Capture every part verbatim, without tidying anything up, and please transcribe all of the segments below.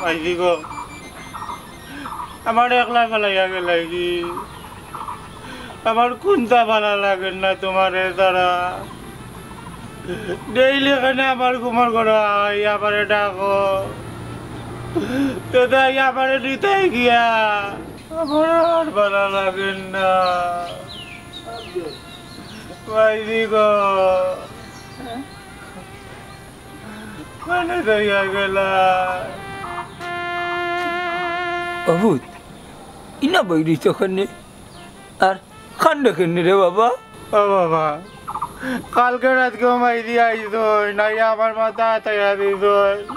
মাইজি গো, আমারে একলা ফালাইয়া গেলায়গি। আমার কুন্তা ভালা লাগের না তুমারে ছাড়া। ডেইলি কেনে আমার ঘুমর ঘরো আইয়া আমারে ডাকো, তে তাই আমারে নিতায় গিয়া। আমার আর ভালা লাগের না। মাইজি গো, কেনে যাইয়া গেলা? ও পুত, ইনা বই রইছ কেনে? আর কান্দো কেনে রে বাবা? ও বাবা, কালকে রাইতকে মাইজি আইছইন, আইয়া আমার মাথাত আটাইয়া দিছইন।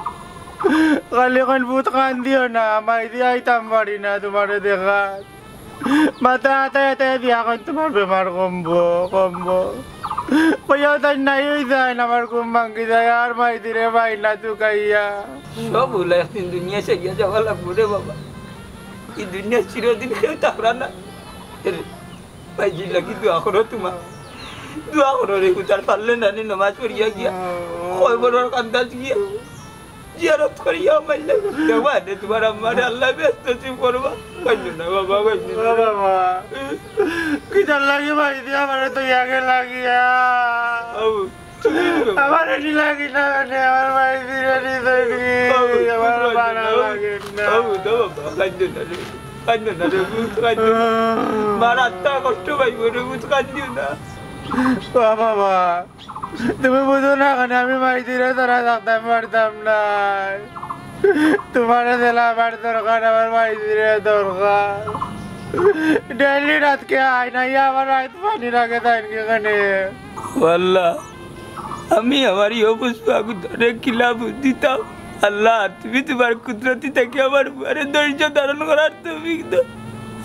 খালি কইন, "পুত কান্দিও না, মাইজি আইতাম পারি না তুমারে দেখাত।" মাথাত আটাইয়া আটাইয়া দিয়া কইন, "তুমার বেমার কমবো, কমবো।" কইয়াও তাইন নাই অইযাইন, আমার ঘুম ভাঙ্গি যায়, আর মাইজিরে পাই না তুকাইয়া। সব অলা একদিন দুনিয়া ছাড়িয়া যাওয়া লাগবো রে বাবা। ই দুনিয়াত চিরদিন কেউ থাকরা না। এরে, মাইজির লাগি দোয়া করো তুমার। দোয়া করো রে, উতার পারলে নানি নমাজ পড়িয়া গিয়া, কবরর কান্দাত গিয়া, জিয়ারত করিয়া মাইলা। দেখবা রে, তুমার আম্মারে আল্লায় বেহেস্ত নসিব করবা। কান্দো না বাবা, কান্দো না। ও বাবা, কিতার লাগি মাইজি আমারে থইয়া গেলা গিয়া? বাবু, আমারে নি লাগি না, মানে, আমার মাইজিরে নি থইবি, বাবু, আমার ভালা লাগের না। বাবু, তো বাবা, কান্দো না রে, কান্দো না রে, পুত, কান্দো না। মার আত্মা কষ্ট পাইবো রে, পুত, কান্দিও না। ও বাবা, তুমি বুঝো না কেনে, আমি মাইজিরে ছাড়া থাকতাম পারতাম নায়। তুমারে যেলা আমার দরকার, আমার মাইজিরে দরকার। ডেইলি রাইতকে আইন, আইয়া আমার রাইত পানির আগে যাইন কি কেনে? ও আল্লাহ, আমি আমার ই অবুঝ পুয়াগুতারে কিলা বুঝ দিতাম। আল্লাহ, তুমি তুমার কুদরতি থাকি আমার পুয়ারে ধৈর্য ধারণ করার তৌফিক দেও।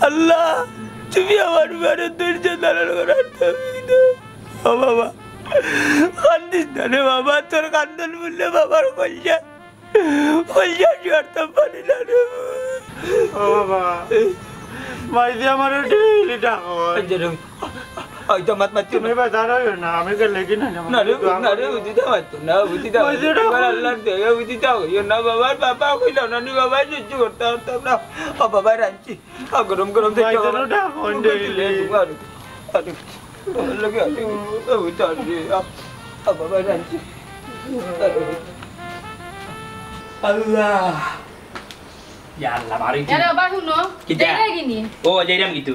আল্লাহ, তুমি আমার পুয়ারে ধৈর্য ধারণ করার তৌফিক দেও। ও বাবা, কান্দিস না রে বাবা, তোর কান্দন হুনলে বাবার কলিজা, কলিজা ছাড়তাম পারি না রে। ও বাবা, মাইজি আমারে ডেইলি ডাকো। এই যে রে, ওই তো মাত মাতিও না। তুমি বেজার অইও না, আমি গেলে কি না, না রে, না রে, বুঝি দাও, মাতিও না, বুঝি দাও। ওই যে ওটা এবার বল। আল্লাহর দয়া, বুঝি দাও, ইয়ো না বাবার বাবা কইলাম না, নি বাবা সহ্য করতাম পারতাম না। ও বাবা, রাঁধছি। আ, গরম গরম দেখি ভাই, বাবা। চলো, ডাকো, আরে, আরে, আরে, আরে, আরে, আরে, আ, আ, বাবা, রাঁধছি। আরে। আল্লাহ। ইয়া আল্লাহ, বাড়ি কি? আরে, বাবা, হুনো। কিতা? যাইরায় গিনি? ও, যাইরাম কিতা?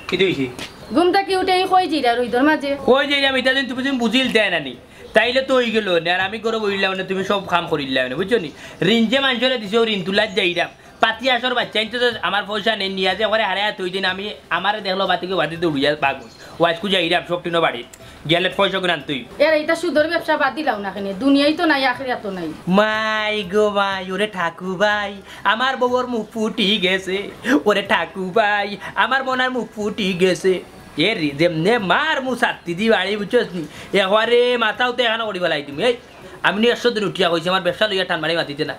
কিতা অইছে? ঘুম থাকি উঠি কই যাইরায় রইদর মাঝে? কই যাইরাম, ইতা দিন তুমি, তুমি বুঝিল দেয় না নি? তাইলে তো অই গেল নে, আর আমি ঘরো বইলাম নে, তুমি সব কাম করিলাও নে, বুঝছো নি? ঋণ যে মানষরে দিছে, ও ঋণ তুলাত যাইরাম। পাতি আসর বাচ্চা, ইনতে তো আমার পয়সা নেই, নিয়া যে করে হারাইয়া থই দিন, আমি, আমারে দেখলো বাতিকে বাতিতে উড়িয়া বাগুন। ওয়াইজকু যাইরাম, সব টিনো বাড়ি। গেলে পয়সা গুন আনতই। এরে, ইতা সুদর ব্যবসা বাদ দিলাও না কেনে? দুনিয়াই তো নাই, আখিরাতও নাই। মাই গো মাই, ওরে ঠাকু ভাই, আমার বউর মুখ ফুটি গেছে। ওরে ঠাকু ভাই, আমার মনার মুখ ফুটি গেছে। এ রে, যেমনে মার মু ছাত্তি দি বাড়ি, বুঝছস নি? এবারে মাথাও তো এখানো করি ফেলাই দিমু। এই, আমি নি একশো দিন উঠিয়া কইছি, আমার ব্যবসা লইয়া টান মারি মাতিতে না।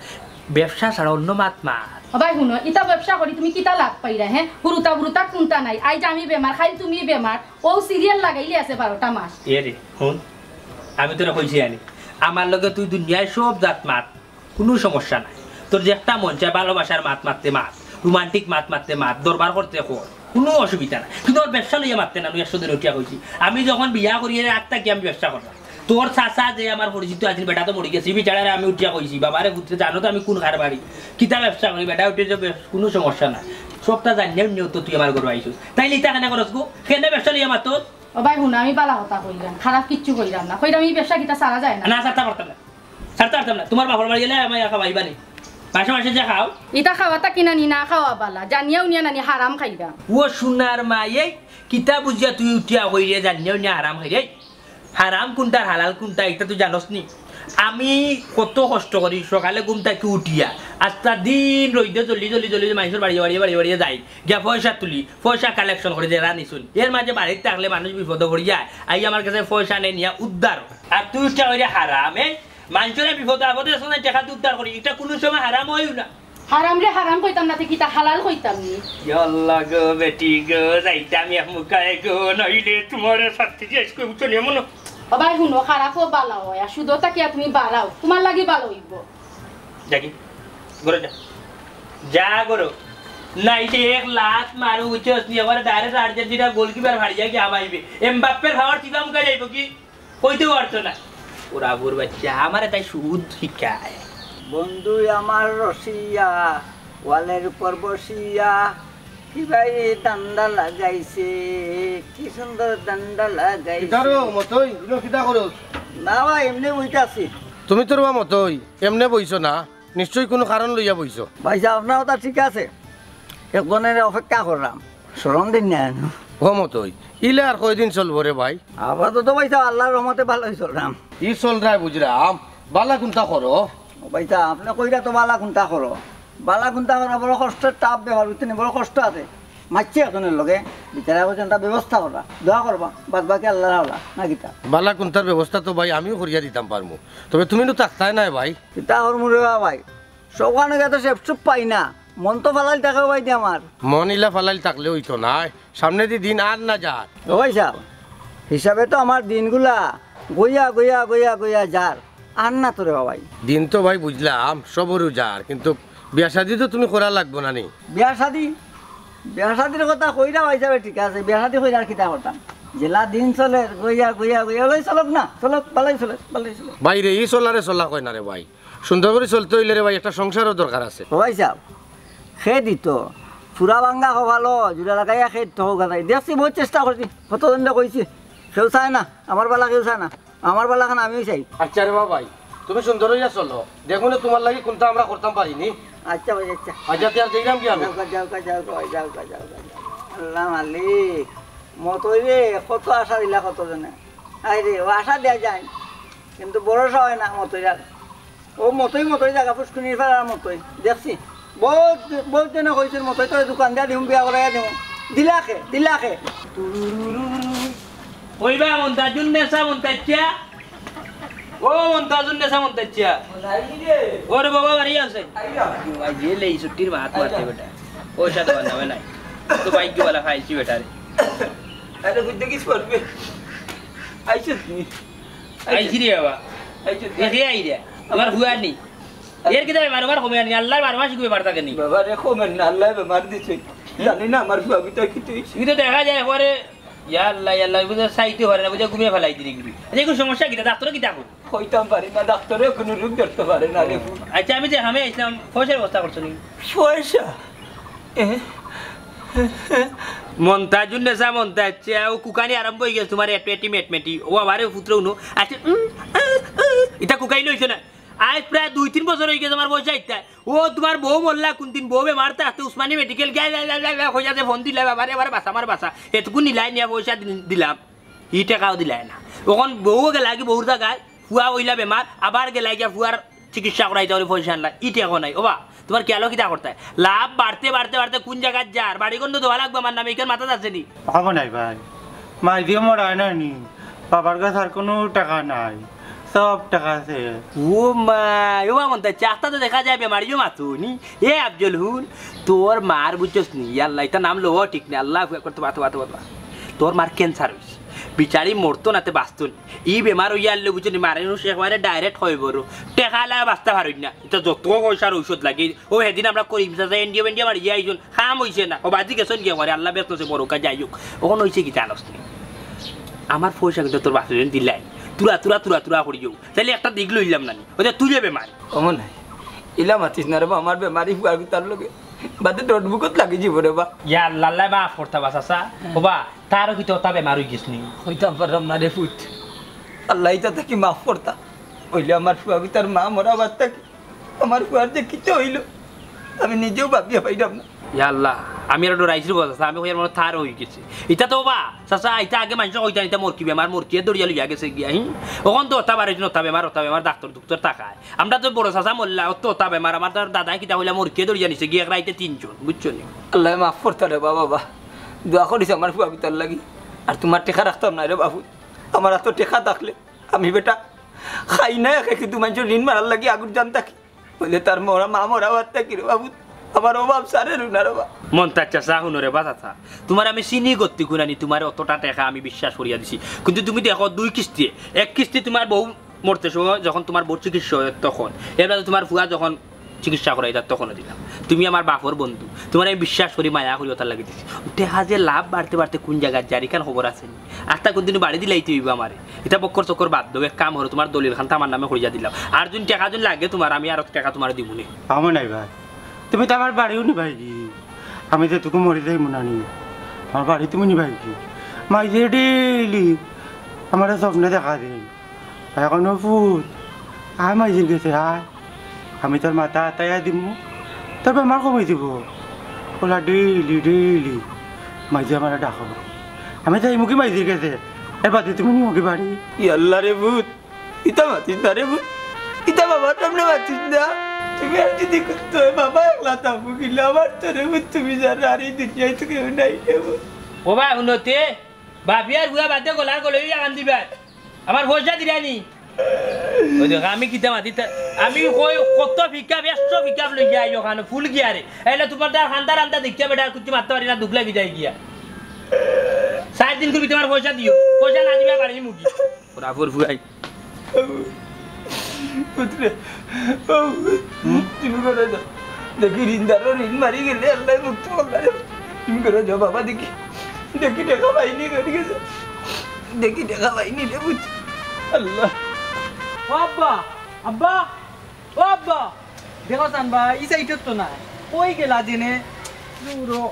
ব্যবসা ছাড়া অন্য মাত মাত। ও ভাই, হুনো, ইতা ব্যবসা করি তুমি কিতা লাভ পাইরা, হে? হুরুতা বুরুতা কুন্তা নাই। আইজ আমি বেমার, কাইল তুমি বেমার। ও সিরিয়াল লাগাইলে আছে বারোটা মাস। এ রে, হুন, আমি তোরে কইছি আনি, আমার লগে তুই দুনিয়ার সব জাত মাত, কুনু সমস্যা নাই। তোর যে একটা মন চায় ভালোবাসার মাত মাততে মাত, রোমান্টিক মাত মাততে মাত, দরবার করতে কর, কুনু অসুবিধা নাই। কিন্তু ওর ব্যবসা লইয়া মাততে না, আমি একশো দিন উঠিয়া কইছি। আমি যখন বিয়া করি, এর আগ থাকি আমি ব্যবসা করলাম। তোর চাচা যে আমার পরিচিত আছিল, বেটা তো মরি গেছে, ই বিচারারে আমি উঠিয়া কইছি, "বাবারে পুত্রে, জানো তো আমি কুন কারবারি, কিতা ব্যবসা করি?" বেটা উঠে যে, "ব্যব-, কুনু সমস্যা নাই, সবটা জানিয়া উনিও তো তুই আমার ঘরো আইছস, তাইলে ইতা কেনে করস গো? কেনে ব্যবসা লইয়া মাতস?" ও ভাই, হুনো, আমি বালা কথা কইলাম, খারাপ কিচ্ছু কইলাম না। কইলাম, ই ব্যবসা কিতা ছাড়া যায় না? না, ছাড়তাম পারতাম না। ছাড়তে পারতাম না। তোমার বাপর বাড়ি গেলে আমায় খাওয়াইবা নি? মাসে মাসে যে খাও। ইতা খাওয়াতা কিনা নি না খাওয়া বালা। জানিয়া উনিয়া নানি হারাম খাইরা। ও সোনার মা, এই কিতা বুঝিয়া তুই উঠিয়া কইরে জানিয়া উনিয়া হারাম খাইরে? এই হারাম কুনটা আর হালাল কুনটা ইতা তুই জানস নি? আমি কত কষ্ট করি সকালে ঘুম থাকি উঠিয়া, আস্তা দিন রইদে জলি জলি জলি মাইনষর বাড়িয়ে বাড়িয়ে বাড়িয়ে বাড়িয়ে যাই, গিয়া পয়সা তুলি, পয়সা কালেকশন করি যে রানিছুন। এর মাঝে বাড়িত থাকলে মানুষ বিপদো পড়ি যায়, আই আমার কাছে পয়সা নেই নিয়া উদ্ধার। আর তুই উঠিয়া কইরে হারাম, এ? মানষরে বিপদে আপদে আছে না, টেকা তো উদ্ধার করি, ইটা কুনু সময় হারাম অইও না। হারামরে হারাম কইতাম না, তে কিতা হালাল কইতাম নি? ইয়া আল্লাহ গো, বেটি গো, যাইতাম এক মুখায় গো, নইলে তোমারে শাস্তি দিয়া আইজকে উঠো নিয়ে মনো। ও ভাই, হুনো, খারাপও বালা অয়, আর সুদো থাকিয়া তুমি বাড়াও, তোমার লাগি বালা অইবো। যাগি, ঘরে যা। যা করো, না, এই যে এক লাত মারু, বুঝছস নি? আমার ডাইরেক্ট আর্জেন্টিনা গোলকিপার ফাড়িয়া গিয়া হামাইবে। এমবাপ্পের পাওয়ার চিপা মুখা যাইব কি? কইতেও পারতো না। ওরা বুর বাচ্চা, আমারে তাই সুদ শিখায়। বন্ধু আমার রসিয়া, ওয়ালের উপর বসিয়া, কি ভাই ধান্দা লাগাইছে, কি সুন্দর ধান্দা লাগাইছে। কিতা রে মতই, ইনো কিতা করস? না ভাই, এমনি বইতাছি। তুমি তো রে মতই, এমনে বইছো না, নিশ্চয়ই কুনু কারণ লইয়া বইছো। ভাই সাব, আপনার কথা ঠিক আছে, একজনের অপেক্ষা করলাম, শরম দিন না এনো। ও মতই, ইলা আর কয়দিন চলবো রে ভাই? আপাতত ভাই সাব, আল্লাহর রহমতে ভালোই চললাম। ই চলরায় বুঝরাম, বালা কুনতা করো? ও ভাই সাব, আপনে কইরা তো বালা কুনতা করো, বালা কুনতা করা বড় কষ্টের টাপ ব্যাপার, বুঝছেন নি? বড় কষ্ট আছে। মারছি একজনের লগে, বিচারা করছেন, একটা ব্যবস্থা করা, দোয়া করবা, বাদ বাকি আল্লাহর হাওলা, না কিতা? বালা কুনতার ব্যবস্থা তো ভাই আমিও করিয়া দিতাম পারমু, তবে তুমি তো থাকতায় নায় ভাই। কিতা করমু রে বা ভাই, সবখানো গিয়া তো সেপ সুপ পাই না, মন তো ফালাইল থাকে ভাই দি আমার। মন ইলা ফালাইল থাকলে অইতো নায়, সামনেদি দিন আর না যার। ও ভাই সাব, হিসাবে তো আমার দিনগুলা গইয়া গইয়া গইয়া গইয়া যার, আর না তো রে বা ভাই। দিন তো ভাই বুঝলাম সবরউ যার, কিন্তু বিয়া শাদি তো তুমি করা লাগবো না নি? বিয়া শাদি, বিয়া শাদির কথা কইরা ভাই সাবে, ঠিক আছে, বিয়া শাদি কইরা আর কিতা করতাম? যেলা দিন চলের, গইয়া গইয়া গইয়া, ওলাই চলক না, চলক, বালাই চলের, বালাই চলের। ভাই রে, ই চলারে চলা কয় না রে ভাই, সুন্দর করি চলতে অইলে রে ভাই একটা সংসারও দরকার আছে। ও ভাই সাব, খে দিত, ফুরা ভাঙ্গা কপালো জুড়া লাগাইয়া খে দিত, হোক নাই। দেখছি, বহুত চেষ্টা করছি, কতজনরে কইছি, কেউ চায় না, আমার বালা কেউ চায় না, আমার বালা খান আমিও চাই। আচ্ছা রে বা ভাই, তুমি সুন্দর অইয়া চলো, দেখমু নে তুমার লাগি কুনতা আমরা করতাম পারি নি। আচ্ছা ভাই, আচ্ছা। আচ্ছা, তে আর যাইরাম কি আমি? যাওগা, যাওগা, যাওগা, যাওগা, যাওগা, যাওগা। আল্লাহ মালিক, মতই রে, কত আশা দিলা কতজনে। আয় রে, ও আশা দেয়া যায়, কিন্তু ভরসা অয় না মতই আর। ও মতই, মতই জাগা ফুসকুনির ফাড়ার মতই। দেখছি, বহুত, বহুত জনে কইছইন মতই তোরে দোকান দিয়া দিমু, বিয়া করাইয়া দিমু। দিলা খে, দিলা খে। কইবা মন্তাজুন্নেসা মন্তাচ্চা? ও মন্তাজুন্নেসা মন্তাচ্চা? ওরে বাবা, বাড়ি আছে। আইয়া। আইয়া, লে, এই ছুটির মাত মারতে বেটা। পয়সা দেওয়ার নামে নাই। তো ভাগ্য বালা খাইছি বেটারে। আরে, বুঝতে কিস করবে? আইছো তুমি? আইছি রে বাবা। আইছো তুমি? দেখে আই রে। আমার হুয়া নেই। এর কিতা বেমার, বেমার কমে আনি, আল্লাহর বারো মাস গুয়ে বার্তা কেনি? বাবা রে, কমের না, আল্লাহ বেমার দিছে। জানি না আমার ফুয়া কিতা কিতা হইছে। কিন্তু দেখা যায় পরে, ইয়া আল্লাহ, ইয়া আল্লাহ, বুঝে চাইতে পারে না, বুঝে ঘুমিয়ে ফেলাই দিলি গিরি। আচ্ছা, এখন সমস্যা কিতা? ডাক্তারে কিতা কয়? কইতাম পারি না, ডাক্তারে কোনো রোগ ধরতে পারে না রে। আচ্ছা, আমি যে হামে আইছিলাম, পয়সার ব্যবস্থা করছো নি? পয়সা? এ? মন্তাজুন্নেসা মন্তাচ্চা, ও কুকানি আরম্ভ হয়ে গেছে তোমার এটমেটি মেটমেটি। ও আমারে পুত্র উনো। আচ্ছা, উম, উম, উম, এটা কুকানি হইছে না। আজ প্রায় দুই তিন বছর হয়ে গেছে আমার পয়সা ইতা। ও তোমার বউ মরলা কোন দিন, বউ বেমার থাকতে উসমানী মেডিকেল গিয়া লা, লা, লা, লা, কইয়া যে ফোন দিলা, "বাবারে, বাবারে, বাঁচা, আমার বাঁচা।" এতকুন নিলাই নিয়া পয়সা দি-, দিলাম, ই টেকাও দিলাই না। অখন বউ গেলা কি বউর জাগায়, ফুয়া অইলা বেমার, আবার গেলা গিয়া ফুয়ার চিকিৎসা করাইতা অইলে পয়সা আনলা, ই টেকাও নাই। ওবা, তোমার খেয়ালও কিতা করতায়? লাভ বাড়তে, বাড়তে, বাড়তে কোন জাগাত যার? বাড়ি গন্ধ দেওয়া লাগবো আমার নামে, ইখান মাথাত আছে নি? অখন নাই ভাই, মাই দিও মরায় না নি, বাবার কাছে আর কোনো টেকা নাই, সব টেকা শেষ। ও মা, ও মা, মন্তাচ্চা, আখতা তো দেখা যায় বেমারিও মাতো নি। এ আফজল হুন, তোর মার বুঝছস নি, ইয়া আল্লাহ, ইতা নাম লওয়া ঠিক না, আল্লাহ আকবার, তোবা, তোবা, তোবা, তোবা। তোর মার ক্যান্সার হইছে, বিচারি মরতো না তে বাঁচতো নি। ই বেমার হইয়া আনলে বুঝছো নি, মারে নুষ একবারে direct হয় বড়। টেকা লাগে বাঁচতে পারই না, ইতা যত পয়সার ঔষধ লাগে। ও, হেদিন আমরা করিম চাচা এনজিও বেনজিও মারিয়া আইছইন, কাম অইছে না। ও বাজি গেছইন গিয়া করে, আল্লাহ ব্যস্ত আছে, বড় কাজ, যাই হোক। অখন অইছে কিতা জানোস নি? আমার পয়সা কিন্তু তোর বাপে দিলাই। তুরা, তুরা, তুরা, তুরা করিও। তাইলে একটা দিক লইলাম না নি। ওই যে তুই যে বেমার। অমন নাই। ইলা মাতিস না রে বা, আমার বেমারি ফুয়ার গুতার লগে। বাদে ডট বুকত লাগি জীবনে বা। ইয়া আল্লাহ, আল্লাহ মাফ করতা বা চাচা। ও বা, তারও কিতা অতা বেমার হই গেছে নি? কইতাম পারলাম না রে পুত। আল্লাহ ইতা থাকি মাফ করতা। অইলে আমার ফুয়া গুতার মা মরা বাদ থাকি আমার ফুয়ার যে কিতা অইলো, আমি নিজেও ভাবিয়া পাইলাম না। ইয়া আল্লাহ, আমি আর ডরাইছি রে বা চাচা, আমি কইয়ার মনে তার হই গেছে। ইতা তো বা, চাচা, ইতা আগে মানষে কইতা নি, ইতা মরকি বেমার, মরকিয়ে ধরিয়া লইয়া গেছে গিয়া, হি? অখন তো অতা বারইছে না, অতা বেমার, অতা বেমার, ডাক্তর দুক্তর থাকায়। আমরা তো বড় চাচা মরলা, অত অতা বেমার, আমার তার দাদায় কিতা কইলা, মরকিয়ে ধরিয়া নিছে গিয়া এক রাইতে তিনজন, বুঝছো নি? আল্লাহ মাফ করতা রে বা, বাবা। দোয়া করিস আমার ফুয়া গুতার লাগি। আর তোমার টেকা রাখতাম না রে বাবু, আমার অত টেকা থাকলে আমি বেটা খাই না, একে কিন্তু মানষর ঋণ মারার লাগি আগুর জান থাকি। অইলে তার মরা মা মরা বাদ থাকি রে বাবু, আমার অভাব সারে রু না রে বা। মন্তাচ্চা চাচা, হুনো রে বা চাচা, তোমার আমি চিনি গত্তি কুনানি, তোমার অতটা টেকা আমি বিশ্বাস করিয়া দিছি। কিন্তু তুমি দেখো দুই কিস্তি, এক কিস্তি তোমার বউ মরতে সময় যখন তোমার বউ চিকিৎসা হয় তখন, এর বাদে তোমার ফুয়া যখন চিকিৎসা করাইতাম তখনও দিলাম। তুমি আমার বাপর বন্ধু, তুমারে আমি বিশ্বাস করি, মায়া করি, অতার লাগি দিছি। টেকা যে লাভ বাড়তে বাড়তে কুন জাগাত যার, ইখান খবর আছে নি? আস্তা কুনদিন বাড়ি দিলাইতে অইবো আমারে। ইতা বক্কর চক্কর বাদ দেও, এক কাম করো, তুমার দলিল খান তো আমার নামে করিয়া দিলাও। আর যুদি টেকা যুদি লাগে তুমার, আমি আরো টেকা তুমারে দিমু নে। আমো নাই ভাই, তুমি তো আমার বাড়িও নিবায়গি। আমি যে তুকু মরি যাইমু না নি, আমার বাড়ি তুমি নিবায়গি। মাইজে ডেইলি আমারে স্বপ্নে দেখা দেয়। এখন ও পুত, আয় মাইজির গেছে, আয়। আমি তোর মাথা আতাইয়া দিমু, তোর বেমার কমি দিব। ওলা ডেইলি, ডেইলি মাইজি আমারে ডাকো। আমি যাইমু কি মাইজির গেছে? এর বাদে তুমি নিও কি বাড়ি? ইয়াল্লা রে পুত, ইতা মাতিস না রে পুত, ইতা বাবার সামনে মাতিস না। তুমি আর যুদি করতে হয়, বাবা একলা থাকবো কিলা? আমার তো রে পুত, তুমি ছাড়া আর এই দুনিয়ায় তো কেউ নাই রে পুত। ও বা, হুনো তে, বাপি আর বুয়া বাদে গলার গলই লাগান দিবা। আমার পয়সা দিরানি। ওই দেখো, আমি কিতা মাতি তা-, আমি কই কত পিকআপ, একশো পিকআপ লইয়া আইও খানো, ফুল গিয়ারে। এলে তুমার তার খান্দার আন্দা দেখিয়া বেটা কুচ্ছু মাততে পারি না, দুখ লাগি যায় গিয়া। চাইর দিন করি তুমার পয়সা দিও, পয়সা না দিবা বাড়ি মুগি। ওরা ফুর ফুয়াই। পুত্রে, ও, তুমি করে যাও। দেখি ঋণদারও ঋণ মারি গেলে আল্লাহ মুক্ত করলা রে। তুমি করে যাও বাবা, দেখি, দেখি টেকা পাইনি, করে গেছে। দেখি টেকা পাইনি রে পুত। আল্লাহ। ও আব্বা, আব্বা, ও আব্বা। দেখো চান বা, ই সাইডত তো না। কই গেলা জেনে? দূরো।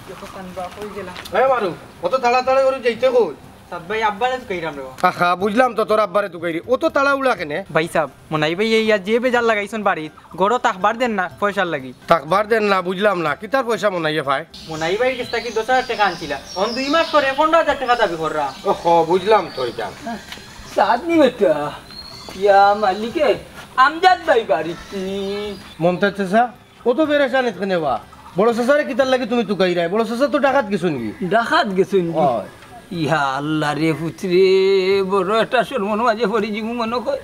দেখো চান বা, কই গেলা? এ মারু, অত তাড়াতাড়ি করি যাইতে কই? সাদ ভাই, আব্বারে তুকাইরাম রে বা। আহা, বুঝলাম তো তোর আব্বারে তুকাইরে। অত তাড়াহুড়া কেনে? ভাইসাব, মনাই ভাইয়ে ইয়া যে বেজাল লাগাইছইন বাড়িত, ঘরো থাকবার দেন না পয়সার লাগি। থাকবার দেন না, বুঝলাম না। কিতার পয়সা মনাইয়ে পায়? মনাই ভাইর গেছ থাকি দশ হাজার টেকা আনছিলা। অন দুই মাস পরে পনরো হাজার টেকা দাবি কররা। ওহো, বুঝলাম তো ইটা। সাদ নি বেটা। ইয়া মালিকে, আমজাদ ভাই বাড়িত নি? মন্তাজ চাচা, অত পেরেশানিত কেনে বা? বড় চাচারে কিতার লাগি তুমি তুকাইরায়? বড় চাচা তো ঢাকাত গেছইন গি। ঢাকাত গেছইন গি? অয়। ইয়া আল্লাহ রে পুত্রে, বড় একটা শরমর মাঝে পড়ি যিমু মনো কয়।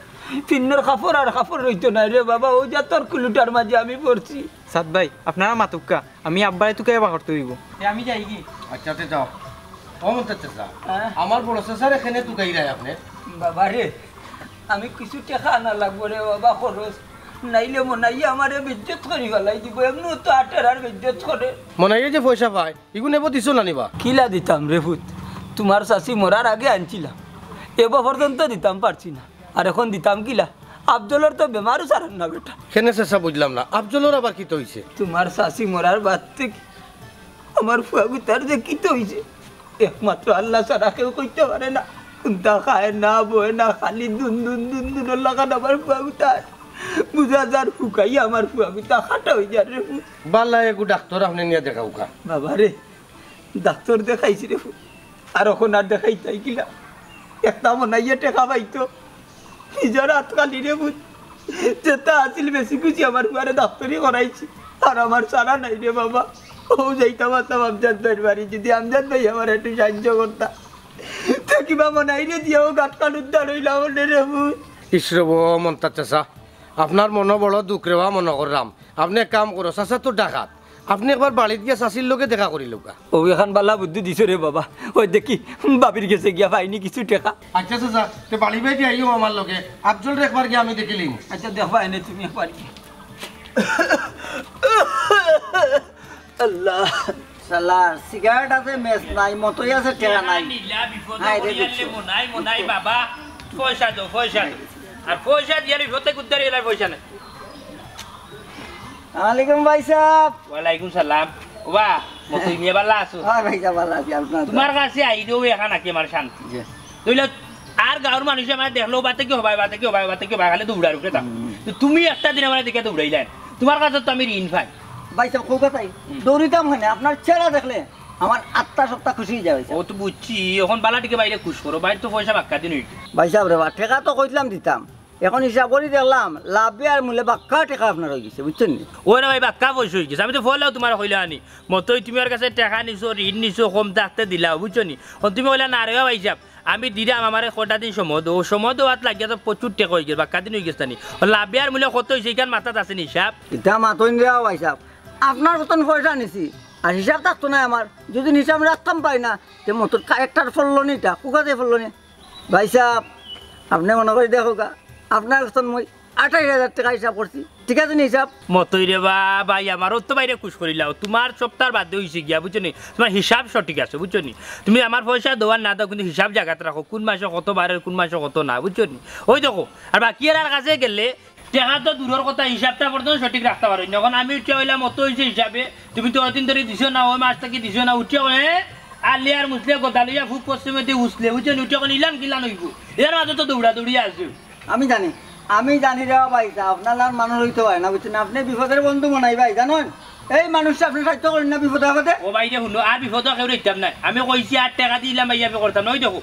পিন্দর কাপড় আর কাপড় রইতো নায় রে বাবা, অউ জাতর কুলুটার মাঝে আমি পড়ছি। সাদ ভাই, আপনারা মাতুক্কা, আমি আব্বারে তুকাইয়া বার করতে অইবো। এ, আমি যাইগি। আচ্ছা, তে যাও। ও মন্তাজ চাচা, হ্যাঁ? আমার বড় চাচারে কেনে তুকাইরায় আপনে? বাবা রে, আমি কিছু টেকা আনা লাগবো রে বাবা, খরচ। নাইলে মনাইয়ে আমারে বেইজ্জত করি ফালাই দিবো, এমনেউ তো আটের আর বেইজ্জত করে। মনাইয়ে যে পয়সা পায়, ইগু নেবো দিছো না নি বা? কিলা দিতাম রে পুত, তুমার চাচি মরার আগে আনছিলাম, এবো পর্যন্ত দিতাম পারছি না, আর এখন দিতাম কিলা? আফজলর তো বেমারও সারর না বেটা। কেনে চাচা, বুঝলাম না, আফজলর আবার কিতা অইছে? তুমার চাচি মরার বাদ থাকি আমার ফুয়াগুতার যে কিতা অইছে, একমাত্র আল্লাহ ছাড়া কেউ কইতে পারে না। কুন্তা খায় না, বয় না, খালি দুন দুন দুন দুনর লাখান আমার ফুয়াগুতার। বুঝা যার হুকাইয়া আমার ফুয়াগুতা খাটা অই যার রে পুত। বালা এগু ডাক্তর আপনে নিয়া দেখাউক্কা। বাবা রে, ডাক্তর দেখাইছি রে পুত, আর অখন আর দেখাইতাম কিলা? একটা মনাইয়ে টেকা পাইতো, নিজর আত খালি রে পুত। যেতা আছিল বেশি খুশি আমার ফুয়ারে ডাক্তরি করাইছি। আর আমার চারা নাই রে বাবা। অউ যাইতাম আছলাম আমজাদ ভাইর বাড়ি, যুদি আমজাদ ভাই আমারে একটু সাইয্য করতা, তে কিবা মনাইরে দিয়াউ গাটখান উদ্ধার অইলাম অনে রে পুত। ইস রে বা মন্তাজ চাচা, আপনার মনো বড় দুখ রে বা মনো কররাম। আপনে এক কাম করো, চাচা তো ঢাকাত, আপনে একবার বাড়িত গিয়া চাচির লগে দেখা করিলউক্কা। অউ একখান বালা বুদ্ধি দিছো রে বাবা। অউ দেখি, বাবির গেছে গিয়া পাইনি কিছু টেকা। আচ্ছা চাচা, তে বাড়ি বাইদি আইও আমার লগে, আফজলরে একবার গিয়া আমি দেখিলিমু। আচ্ছা, দেখবায় নে তুমি একবার। আল্লাহ। শালার সিগারেট আছে, ম্যাচ নাই, মতই আছে, টেকা নাই। নিলা বিপদো হায় রে পড়িয়ালে দুঃখ। মনাই, মনাই বাবা, পয়সা দেও, পয়সা দেও। আর পয়সা দিয়া বিপদে কুদ্দারি এলার পয়সা নাই। আসসালামু আলাইকুম ভাইসাব। ওয়ালাইকুম সালাম। ওবা, মতই মিয়া বালা আছো? হ্যাঁ ভাইসাব, বালা আছি, আপনার তুমার কাছে আইলেউ এখান আকি আমার শান্তি। জি। তইলে আর গাঁওর মানুষে আমারে দেখলেউ, "বাতে কি হবায়, বাতে কি হবায়, বাতে কি হবায়", খালি দৌড়ার উপরে থাকো। হুম। তে তুমি একটা দিন আমারে দেখিয়া দৌড়াইলায়, তুমার কাছে তো আমি ঋণ পাই। ভাইসাব, কউক্কা চাই, হুম। দৌড়িতাম কেনে? আপনার চেহারা দেখলে আমার আত্মা সত্তা খুশি অই যায় ভাইসাব। অউ তো বুঝছি, অখন বালা টিকে বাইরে খুশ করো, বাইর তো পয়সা বাক্কা দিন অইছে। ভাইসাব রে বা, টেকা তো কইছলাম দিতাম, অখন হিসাব করি দেখলাম, লাভে আর মূলে বাক্কা টেকা আপনার অই গেছে, বুঝছইন নি? অয় রে ভাই, বাক্কা পয়সা অই গেছে। আমি তো ফয়লাউ তুমারে কইলাম আনি, মতই তুমি অর কাছে টেকা নিছো, ঋণ নিছো, কম থাকতে দিলাও, বুঝছো নি? অখন তুমি কইলা, "না রে ভাইসাব, আমি দিরাম, আমারে কটা দিন সময় দেও।" অউ সময় দেওয়াত লাগিয়া তো প্রচুর টেকা অই গেছে, বাক্কা দিন অই গেছে নি। অউ লাভে আর মূলে কত অইছে, ইখান মাথাত আছে নি হিসাব? ইতা মাতইন রে ভাইসাব, আপনার মতন পয়সা নিছি, আর হিসাব থাকতো নায় আমার। যুদি হিসাব রাখতাম পারি না, তে মতর কারেক্টার ফললো নি ইটা, কুকাতে ফললো নি। ভাইসাব, আপনে মনো করি দেখউক্কা, আপনার কাছে মুই আঠাইশ হাজার টেকা হিসাব করছি, ঠিক আছে নি হিসাব? মতই রে বা, ভাই, আমারও তো বাইরে খুশ করিলাও। তুমার সপ্তাহ বাদে অইছে গিয়া, বুঝছো নি? তুমার হিসাব সঠিক আছে, বুঝছো নি? তুমি আমার পয়সা দেও আর না দেও, কিন্তু হিসাব জাগাত রাখো। কুন মাসে কত বাড়ের, কুন মাসে কত না, বুঝছো নি? ওই দেখো, আর বাকি এরার কাছে গেলে টেকা তো দূরর কথা, হিসাবটা পর্যন্ত সঠিক রাখতা পারো না। অখন আমি উঠিয়া অইলাম অত অইছে হিসাবে, তুমি তো অদিন ধরি দিছো না, ওই মাস থাকি দিছো না, উঠিয়া অইলে আলিয়ার মুসলে গদা লইয়া ফুক পশ্চিমেদি উসলে, বুঝছো নি? উঠিয়া অখন ইলান কিলান অইবো, এর মাঝে তো দৌড়া দৌড়ি আছে। আমি জানি, আমি জানি রে ভাইসাব, আপনার লাখান মানুষ অইতে পারে না, বুঝছইন? আপনে বিপদর বন্ধু মনাই ভাই, জানইন? এই মানুষটা আপনে সাহায্য করইন না বিপদে আপদে। ও ভাই রে, হুনো, আর বিপদো কেউরে দিতাম নায়। আমি কইছি আর টেকা দিলাম ভাই, আমি করতাম না। ওই দেখো,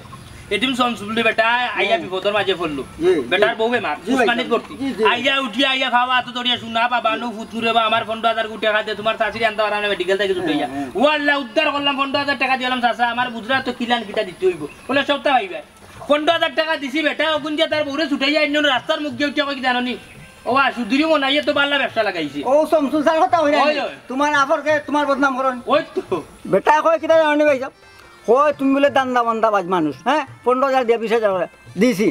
এতিম শামসুল বেটা আইয়া হুম। বিপদর মাঝে পড়লো। জি, জি। বেটার বউ বেমার, জি ভাই উসমানিত সাহেব। ভর্তি। জি, জি। আইয়া উঠিয়া আইয়া ফাও আতো ধরিয়া, "হুনো বাবা, নু ফুত নুরে বা, আমার পনেরো হাজার টেকা দে, তুমার চাচিরে আনতে পারা না, মেডিকেল থাকি ছুটাইয়া।" হ্যাঁ, হ্যাঁ। ও আল্লাহ, উদ্ধার করলাম, পনেরো হাজার টেকা দিলাম, "চাচা, আমার বুঝরা তো কিলান কিতা দিতে অইবো।" বলে, "সবতা ভাই ভাই।" পনেরো হাজার টেকা দিছি বেটা, অগুন দিয়া তার বউরে ছুটাইয়া আইন, রাস্তার মুখ দিয়া উঠিয়া কয় কি জানো নি? "ও বা, সুধুরি মনাইয়ে তো বালা ব্যবসা লাগাইছে।" ও শামসুল স্যার কথা কইরা ওই, নি? ওই। তুমার আফরকে তুমার বদনাম করইন। ওই তো। বেটা কয় কিতা জানো নি ভাইসাব? কয় তুমি বুলে ধান্দা বান্দা বাজ মানুষ, হ্যাঁ? পনেরো হাজার দিয়া বিশ হাজার করে দিছি।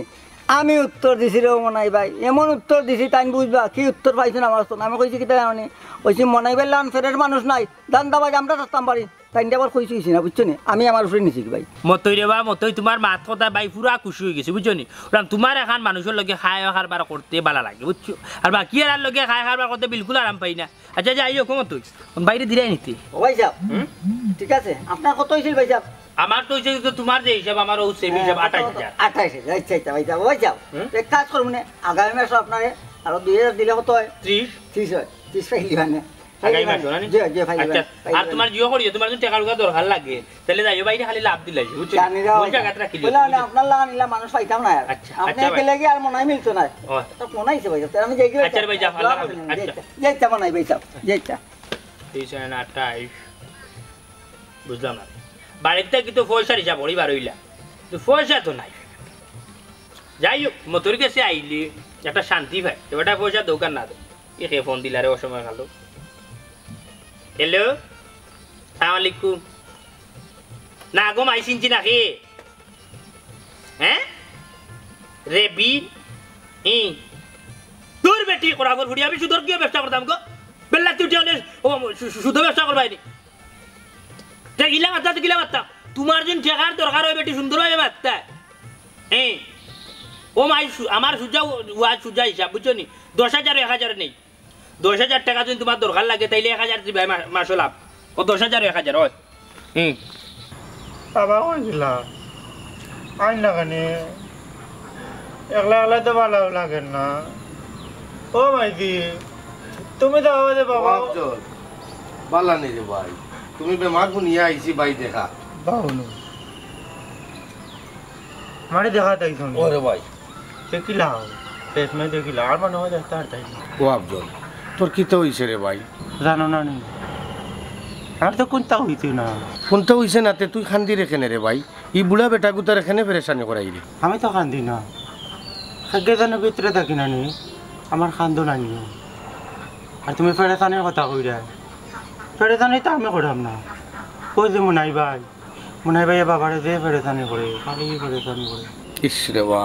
আমি উত্তর দিছি রে মনাই ভাই, এমন উত্তর দিছি তাইন বুঝবা, কি উত্তর পাইছইন আমার তো। আমি কইছি কিতা জানো নি? কইছি মনাই ভাই লান ফেরের মানুষ নাই, ধান্দা বাজ আমরা থাকতাম পারি। তাইন আবার কইছি কইছি না, বুঝছো নি? আমি আমার উপরে নিছি কি ভাই? মতই রে বা, মতই তুমার মাত কথা ভাই পুরা খুশি অইগেছি, বুঝছো নি? ওরা তুমার এখান মানুষর লগে খায় কারবার করতে বালা লাগে, বুঝছো? আর বাকি এরার লগে খায় কারবার করতে বিলকুল আরাম পাই না। আচ্ছা, যাই হোক, মতই বাইরে দিরাই নিতে। ও ভাইসাব, হুম? ঠিক আছে, আপনার কত অইছিল ভাইসাব? আমার তো অইছে তো তুমার যে হিসাব, আমার ও সেম হ্যাঁ, হিসাব, কত, আঠাইশ হাজার। আঠাইশ হাজার, আচ্ছা, আচ্ছা, ভাইসাব, ও ভাইসাব, হুম? এক কাজ করমু নে, আগামী মাসো আপনারে আরো দুই হাজার দিলে কত অয়? ত্রিশ। ত্রিশ অয়, ত্রিশ পাইলিবা নে। আগামী মাসো না নি? জি, জি, পাইলিবা আচ্ছা, নে, পাইলিবা আর নে। তুমার জিও করিও, তুমার যদি টেকা টুকা দরকার লাগে, তাইলে যাইও বাইরে, খালি লাভ দিলাই, বুঝছো? জানি রে, ভুল ভাইসাব। জাগাত রাখিলিও, বলে, না, বুঝছো? আপনার লাখান ইলা মানুষ পাইতাম না আর। আচ্ছা, আপনি আচ্ছা, ভাই। গেলে কি আর মনাই মিলতো না। ও। তো মনাইছে ভাইসাব, তাহলে আমি যাই কি আচ্ছা রে ভাইসাব, আল্লাহ হাফেজ। আচ্ছা। যাইতা, যাইতা মনাই ভাইসাব, যাইতা। দুই ছয় আঠাইশ। বুঝলাম না। বাড়িত থাকি তো পয়সার হিসাব করি বার অইলা। তো পয়সা তো নাই। যাই হোক, মতইর গেছে আইলে একটা শান্তি পাই। তো বেটা পয়সা দেউক আর না দেউক। এ কে ফোন দিলা রে অসময় কালো? হ্যালো? সালাম আলাইকুম। না গো মাই চিনছি না কে? হ্যাঁ? রেবি? ই। দূর বেটি, করাফর ফুড়ি, আমি সুদর কিয়া ব্যবসা করতাম গো? বেল্লাতি উঠিয়া অইলে, ও, সু-, সু-, সুদর ব্যবসা করবায় নি? তে ইলা মাততা, তে কিলা মাততা? তুমার যদি টেকার দরকার অয় বেটি, সুন্দরভাবে মাততা। হ্যাঁ। ও মাই, সু-, আমার সুজা ওয়া-, ওয়াজ সুজা হিসাব, বুঝছো নি? দশ হাজার, এক হাজার নেই। দশ হাজার টেকা যদি তুমার দরকার লাগে, তাইলে এক হাজার দিবায় মা-, মাসো লাভ। ও দশ হাজার, এক হাজার অয়। হুম। বাবা কইছিলা, আইন না কেনে? একলা একলা তো ভালাও লাগে না। ও মাইজি, তুমি তো বাবা যে বাবা। ও আফজল, বালা নি রে ভাই? তুমি বেমার হুনিয়া আইছি ভাই দেখা। বাবা নু। আমারে দেখা তাই শুনি। ওরে ভাই। দেখিলা, শেষ মে দেখিলা, আর মনে হয় দেখতে আর তাই না। ও আফজল, তোর কিতা অইছে রে ভাই? জানো না নি? আমার তো কুন্তা অইছে না। কুন্তা অইছে না তে তুই কান্দিরে কেনে রে ভাই? ই বুড়া বেটাগুতারে কেনে পেরেশানি করাইরে? আমি তো কান্দি না। খাগে জানো ভিতরে থাকি না নি, আমার কান্দো নাই নি। আর তুমি পেরেশানির কথা কইরায়। পেরেশানি তো আমি করাম না। কই যে মনাই ভাই, মনাই ভাইয়ে বাবারে যে পেরেশানি করে, খালি পেরেশানি করে। ইস রে বা,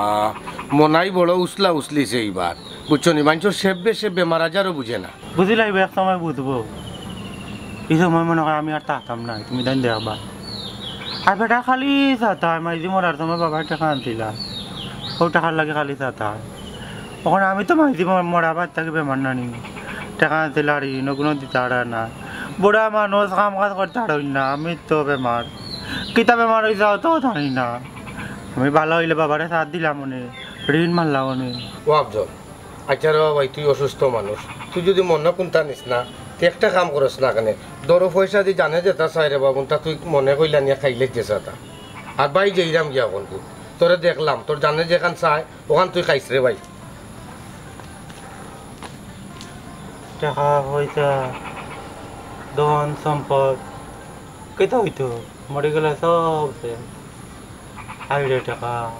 মনাই বড় উসলা উসলিছে এইবার। বুঝছো নি, মানষর সেব্বে সেব্বে বেমার আজারও বুঝে না। বুঝিলাইবা, এক সময় বুঝবো। ই সময় মনে হয় আমি আর থাকতাম না, তুমি তাইন দেখবা। আর বেটা খালি চাতায়, মাইজি মরার সময় বাবায় টেকা আনছিলা, অউ টেকার লাগি খালি চাতায়। অখন আমি তো মাইজি ম-, মরার বাদ থাকি বেমার না নি, টেকা আনছিলা আর ইনো কুনু দিতা পারে না। বুড়া মানুষ কাম কাজ করতা পারইন না, আমি তো বেমার। কিতা বেমার অইছে অউ তো জানি না। আমি ভালা অইলে বাবারে সাথ দিলাম অনে, ঋণ মারলাম অনে। ও আফজল, আচ্ছা রে বা ভাই, তুই অসুস্থ মানুষ, তুই যদি মনো কুন্তা নিস না, তুই একটা কাম করস না কেনে, ধরো পয়সা দি জানে যেতা চায় রে বা, কুন্তা তুই মনে কইলা নিয়া খাইলে যে সাতা। আর ভাই, যেইরাম গিয়া অখন তুই, তোরে দেখলাম, তোর জানে যেখান চায়, অখান তুই খাইস রে ভাই। টেকা পয়সা, ধন সম্পদ, কিতা অইতো? মরি গেলে সব শেষ। হায়রে টেকা।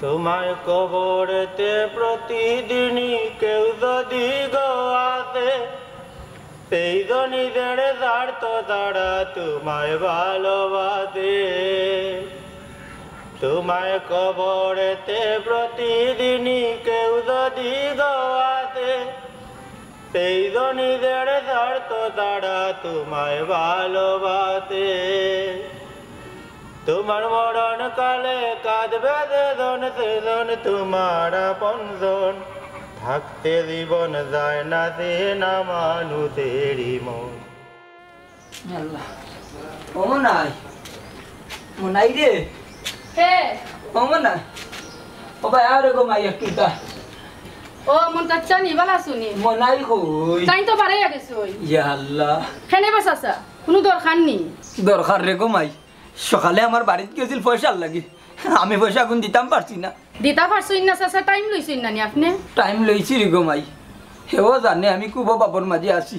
তোমার কবরেতে প্রতিদিনই কেউ যদি গো আসে, সেই তো নিজের স্বার্থ ছাড়া তোমায় ভালোবাসে। তোমার কবরেতে প্রতিদিনই কেউ যদি গো আসে, সেই জন নিজের স্বার্থ ছাড়া তোমায় ভালোবাসে। তোমার মরণ কালে কাঁদবে যেজন সেজন তোমার আপনজন। থাকতে জীবন যায় না চেনা মানুষেরই মন। আল্লাহ। ও মনাই। মনাই রে। হে। ও মনাই। ও ভাই, আরে গো মাই, একটু দা। ও মন চাচ্চা নি, বালা আছইন নি? মনাই কই? তাইন তো বারে গেছইন। ইয়া আল্লাহ। কেনে বা চাচা, কুনু দরকার নি? দরকার রে গো মাই। সকালে আমার বাড়িত গেছিল পয়সার লাগি। আমি পয়সাগুন দিতাম পারছি না। দিতা পারছইন না চাচা, টাইম লইছইন না নি আপনে? টাইম লইছি রে গো মাই। হেও জানে আমি খুব অভাবর মাঝে আছি।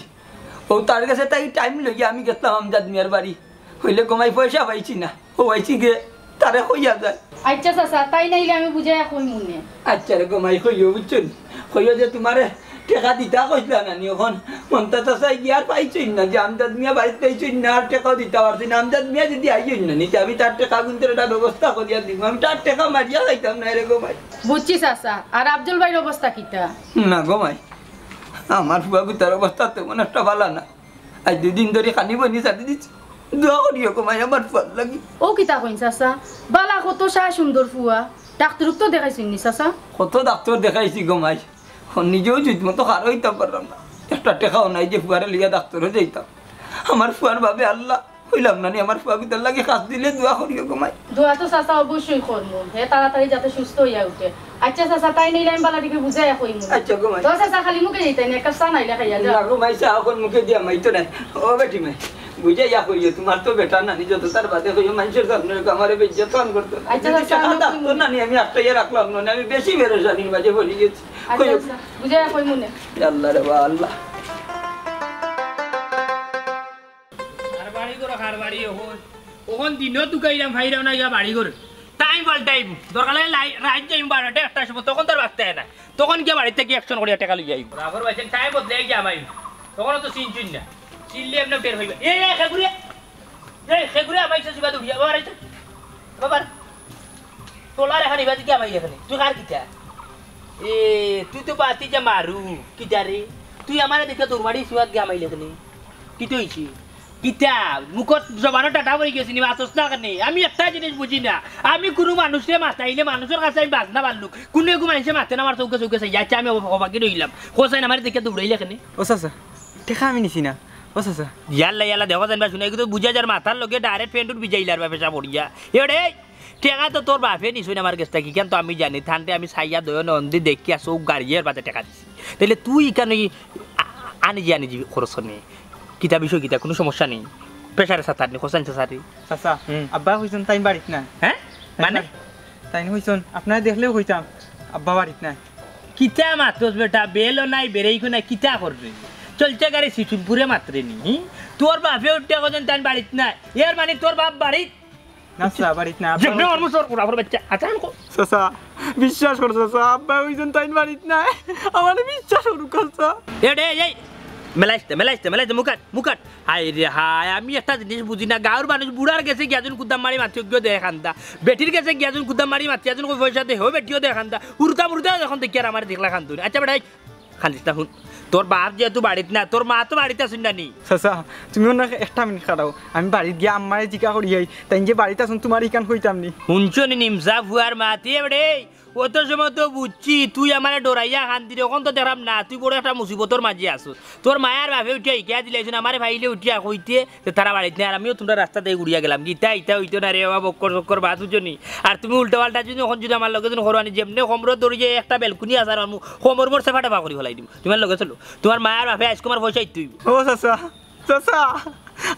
ও তার গেছে তাই টাইম লইয়া আমি গেছলাম আমজাদ মিয়ার বাড়ি। অইলে গো মাই পয়সা পাইছি না। ও আইছি গে, তারে কইয়া যায়। আইচ্ছা চাচা, তাইন আইলে আমি বুঝাইয়া কইমুনে। আইচ্ছা রে গো মাই, কইও বুঝছো নি? কইও যে তুমারে টেকা দিতা কইছলা না নি, অখন মন্তা চাচায় গিয়া আর পাইছইন না, যে আমজাদ মিয়া বাড়িত পাইছইন না, আর টেকাও দিতা পারছি না। আমজাদ মিয়া যদি আইছইন না নি, তে আমি তার টেকাগুনতর একটা ব্যবস্থা করিয়া দিমু। আমি তার টেকা মারিয়া খাইতাম নায় রে গো মাই। বুঝছি চাচা, আর আফজল ভাইর অবস্থা কিতা? না গো মাই, আমার ফুয়াগুতার অবস্থা তেমন একটা বালা না। আইজ দুইদিন ধরি খানি বনি ছাড়ি দিছি। দোয়া করিও গো মাই আমার ফুয়ার লাগি। ও কিতা কইন চাচা? বালা কত সাজ সুন্দর ফুয়া। ডাক্তররে তো দেখাইছইন নি চাচা? কত ডাক্তর দেখাইছি গো মাই। নিজেও ঠিক মতো খাড়া অইতাম পারলাম না। একটা টেকাও নাই যে ফুয়ারে লইয়া ডাক্তরো যাইতাম। আমার ফুয়ার বাবে আল্লাহ, কইলাম না নি, আমার ফুয়াগুতার লাগি খাছ দিলে দোয়া করিও গো মাই। দোয়া তো চাচা অবশ্যই করমু, হে তাড়াতাড়ি যাতে সুস্থ অইয়া উঠে। আইচ্ছা চাচা, তাইন আইলে আমি বালা করি বুঝাইয়া কইমু। আইচ্ছা গো মাই। তো চাচা, খালি মুখে যাইতায় নি, এক কাপ চা নাইলে খাইয়া যাও। না গো মাই, চা অখন মুখে দিয়া মাইতো নায়। ও বেটি মাই, বুঝাইয়া কইও, তুমার তো বেটা নানি, যত তার বাদে কইও, মাইনষর সামনে আমারে বেইজ্জত করতো না। আইচ্ছা যদি চাচা, টেকা আমি থাকতো কইমু। না নি, আমি আটকাইয়া রাখলাম না নি, আমি বেশি পেরেশানির মাঝে পড়ি গেছি। আইচ্ছা কইও। চাচা, বুঝাইয়া কইমুনে। আল্লাহ রে বা আল্লাহ। কার বাড়ি করো, কার বাড়ি অখন? অখন দিনো তুকাইরাম, ফাইরাম না, ইয়া বাড়ি করো। টাইম পাল্টাইব। দরকার লাগে লাই-, রাইত যাইম বারোটা, একটার সময়, তখন তো আর বাঁচতে হয় না। তখন গিয়া বাড়িত থাকি অ্যাকশন করিয়া টেকা লইয়া আইব। রাখর ভাই, টাইম বদলাই গিয়া ভাই। তখন তো চিন চিন না। চিনলে এমনি টের পাইবা। এ, এ, খেগুরে। এ, খেগুরে, আমার ইচ্ছা সুবাদ উঠিয়া, বাবা, রাইত। বাবা, তোলার এখানে ইবাদি গিয়া ভাই এখানে। তুই কার কিতা? এ, তুই তো বাতি যা মারু। কিতা রে? তুই আমারে দেখে দৌড় মারি সুবাদ গিয়া মাইলে কেনে? কিতা অইছে? কিতা? মুখত জবানো টাটা পড়ি গেছে নি, মাতস না কেনে? আমি একটা জিনিস বুঝি না। আমি কুনু মানুষরে মাতাইলে মানুষর কাছে আমি বাজনা বাড়লুক। কুনু এগু মাইনষে মাতে না, আমার চউখে চউখে চাই। আইচ্ছা, আমি অব-, অবাকি রইলাম। হোসেন আমারে দেখে দৌড়াইলে কেনে? ও চাচা, টেকা আমি নিছি না। ও চাচা। ইয়াল্লা, ইয়াল্লা, দেখো জানবা শুনে, কিন্তু বুঝা যার মাথার লগে ডাইরেক্ট পেন্টুর ভিজাইলার বা পেশা পড়িয়া। এ রে, টেকা তো তোর বাপে নিছইন আমার গেছ থাকি, ইখান তো আমি জানি। তানরে আমি চাইয়া দয়ন অন্দি দেখিয়া চউখ গাড়িয়া এর বাদে টেকা দিছি। তাইলে তুই ইখান ওই আ-, আনি যে আনি যে খরচ নি। কিতা বিষয় কিতা, কুনু সমস্যা নি। প্রেশারে সাতার নি, খোসাইন সাতার নি। চাচা, হুম। আব্বা কইছইন তাইন বাড়িত নাই। হ্যাঁ? মানে? তাইন কইছইন, আপনারে দেখলেউ কইতাম, আব্বা বাড়িত নাই। কিতা মাতস বেটা, বেলও নাই, বেরেইকও নাই, কিতা কররে? চলছে গাড়ি সিটুলপুরে মাতরে নি, হি? তোর বাপে উঠিয়া কইছইন তাইন বাড়িত নাই। এর মানে তোর বাপ বাড়িত না, চাচা, বাড়িত না। যেমনে ওর মুসর পুরা পুরা বাচ্চা, আচ্ছা, আনকো। চাচা, বিশ্বাস করো, চাচা, আব্বা কইছইন তাইন বাড়িত নাই। আমারে বিশ্বাস করো, চাচা। এ রে, এই, মেলাইস্তে, মেলাইস্তে, মেলাইস্তে, মুকাট, মুকাট। হায় রে হায়, আমি একটা জিনিস বুঝি না, গাঁওর মানুষ বুড়ার গেছে গিয়া যেন কুদাম মারি মাতি গিয়া দেয় কান্দা। বেটির গেছে গিয়া যেন কুদাম মারি মাতি, যেন কই পয়সা দে, হো বেটিও দেয় কান্দা। উড়তা মুড়তা যখন দেখি আর আমারে দেখলা কান্দুন। আচ্ছা বেটা, এই, খালিস না হুন। তোর বাপ যেহেতু বাড়িত না, তোর মা তো বাড়িত আছইন না নি? চাচা, তুমি অনো একটা মিনিট খাড়াও। আমি বাড়িত গিয়া আম্মারে জিকা করি আই। তাইন যে বাড়িত আছইন, তুমারে ইখান কইতাম নি। হুনছো নি নিমসা ফুয়ার মাত? এ বেটা, এই, অত সময় তো বুঝছি, তুই আমারে ডরাইয়া কান্দিরে, অখন তো দেখরাম না, তুই বড় একটা মুসিবতর মাঝে আছস। তোর মায়ার বাপে উঠিয়া হিকাইয়া দিলাইছইন, আমারে পাইলে উঠিয়া কইতে, যে তারা বাড়িত নাই, আর আমিও তুমরার রাস্তা দিয়া ঘুরিয়া গেলাম। ইতা, ইতা অইতো না রে বাবা, বক্কর চক্কর বাদ, বুঝছো নি? আর তুমি উল্টা পাল্টা যদি অখন যদি আমার লগে যদি করো আনি, যেমনে কমরো দৌড়ি যে একটা বেলকুনি আছে আর আমি কমর মোর সেফা টেফা করি ফালাই দিমু। তুমার লগে চলো, তুমার মায়ার বাপে আইজকু আমার পয়সা দিতে অইবো। ও চাচা, চাচা,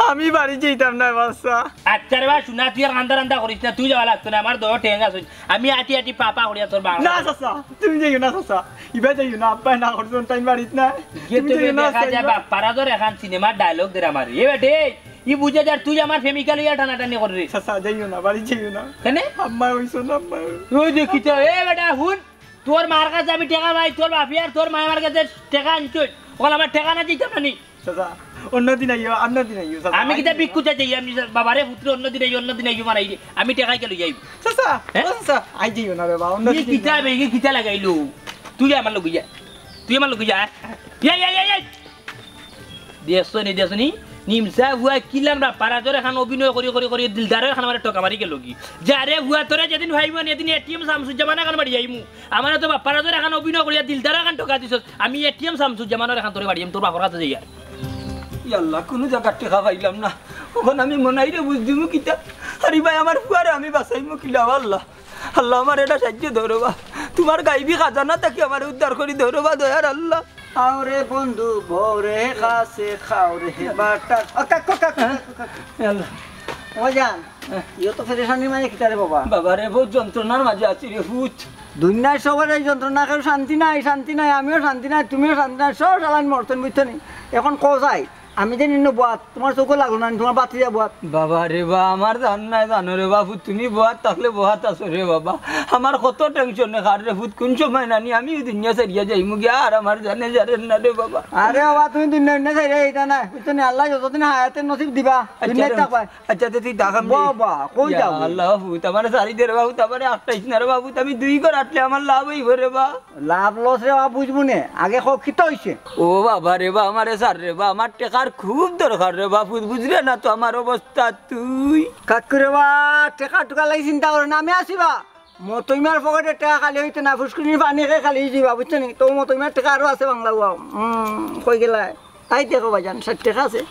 আমি বাড়ি যাইতাম না, চাচা। আচ্ছা রে বা, শুনা, তুই আর কান্দা রান্দা করিস না, তুই যাওয়া লাগতো না, আমার দশ টেকা আছে, আমি আটি আটি পা পা করিয়া তোর বাবা। না চাচা, তুমি যাইও না চাচা, ইবা যাইও না, আব্বায় না করছইন, তাইন বাড়িত নাই। ইয়ে তুমি তো যাইও না, দেখা চাচা, যায় ইবা- বাপ পারা ধর এখান সিনেমার ডায়লগ দের আমার। এ বেটে, ই বুঝা যার তুই আমার প্রেমিকা লইয়া টানাটানি কররে। চাচা, যাইও না, বাড়ি যাইও না। কেনে? আম্মা অইছো না, আম্মা। ওই দেখ কিতা, এ বেটা, হুন, তোর মার কাছে আমি টেকা পাই, তোর বাপি আর তোর মায় আমার কাছে টেকা আনছইন। অখন আমার টেকা না দিতাম না নি? চাচা, অন্য দিন আইও, অন্য দিন আইও, চাচা। আমি কিতা ভিক্ষু চাচা, আমি বাবারে পুত্র অন্য দিন আইও, অন্য দিন আইও মারাই দে। আমি টেকা কে লই যাইব? চাচা, হ্যাঁ? ও চাচা, আই যাইও না রে বা, অন্য ই দিন কিতা আইও। বে, ই কিতা লাগাইলো? তুই আমার লগে যা। তুই আমার লগে যা। এই, এই, এই, এই। দেখছো নি, দেখছো নি? নিমসা ফুয়া কিলান বা পারাজর এখান অভিনয় করি, করি, করি দিলদারর এখান আমারে ঠকা মারি গেলগি। যা রে ফুয়া, তোরে যেদিন পাইমু নি, এদিন এটিএম শামসুজ্জামান এখান বাড়ি যাইমু। আমারে তো বা পারাজর এখান অভিনয় করিয়া দিলদারর এখান ঠকা দিছস। আমি এটিএম শামসুজ্জামানর এখান তোরে বাড়ি যাইমু, তোর বাপর কাছে যাইয়ার। ই আল্লাহ, কুনু জাগাত টেকা পাইলাম না। অখন আমি মনাইরে বুঝ দিমু কিতা? আরে ভাই, আমার ফুয়ারে আমি বাঁচাইমু কিলা, আল্লাহ? আল্লাহ, আমার এটা সাহায্য দেও রে বা। তুমার গাইবি খাজানা থাকি আমারে উদ্ধার করি দেও রে বা, দয়ার আল্লাহ। আও রে বন্ধু, বরে কাছে খাও রে বাটা। ও কাকু, কাকু, কাকু, কাকু। এ আল্লাহ। ও জান, ইও তো পেরেশানির মাঝে কিতা রে বাবা? বাবা রে, বউত যন্ত্রণার মাঝে আছি রে ফুত। দুনিয়ার সবার এই যন্ত্রণা, কেউ শান্তি নাই, শান্তি নাই, আমিও শান্তি নাই, তুমিও শান্তি নাই, সব শালান মরতন বুঝছো নি? এখন কও যাই, আমি যে নিন্ন বওয়াত, তুমার চউখো লাগলো না নি, তুমার বাতিজা বওয়াত। বাবা রে বা, আমার জান নাই জানো রে বাফু, তুমি বওয়াত থাকলে বওয়াত আছো রে বাবা। আমার কত টেনশনে কার রে ফুত, কুন সময় নানি আমিও দুনিয়া ছাড়িয়া যাইমু গিয়া, আর আমার জানে যারে না রে বাবা। আরে বাবা, তুমি দুনিয়া দুনিয়া ছাড়িয়া যাইতা না, বুঝছো নি? আল্লাহ যতদিন হায়াতের নসিব দিবা, আচ্ছা দুনিয়াত রে, থাকবায়। আচ্ছা, তে তুই ডাক আমি। বাবা, কই ইয়া যাও? আল্লাহ, ফুত আমারে ছাড়ি দে রে বাফু, আমারে আটকাইস না রে বাফু, আমি দুই ঘর আটলে আমার লাভ অইবো রে বা। লাভ লস রে বা বুঝমু নে, আগে কও কিতা অইছে? ও বাবা রে বা, আমারে ছাড় রে বা, আমার টেকার খুব দরকার রে বাফু, বুঝরে না তো আমার অবস্থা তুই। কাকু রে বা, টেকা টুকা লাগি চিন্তা করো না, আমি আছি বা। মতইমার পকেটে টেকা খালি অইতো না, ফুসকুনির পানি খাই খালি অইযিবা, বুঝছো নি? তো মতইমার টেকা আরো আছে বাংলা উয়া। হুম, কই গেলায়? তাই দেখো ভাইজান, ষাইট টেকা আছে,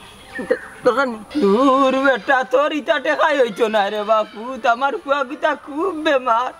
দে-, দরকার নি। দূর বেটা, তোর ইতা টেকায় অইতো না রে বাফু, আমার ফুয়া কিতা খুব বেমার।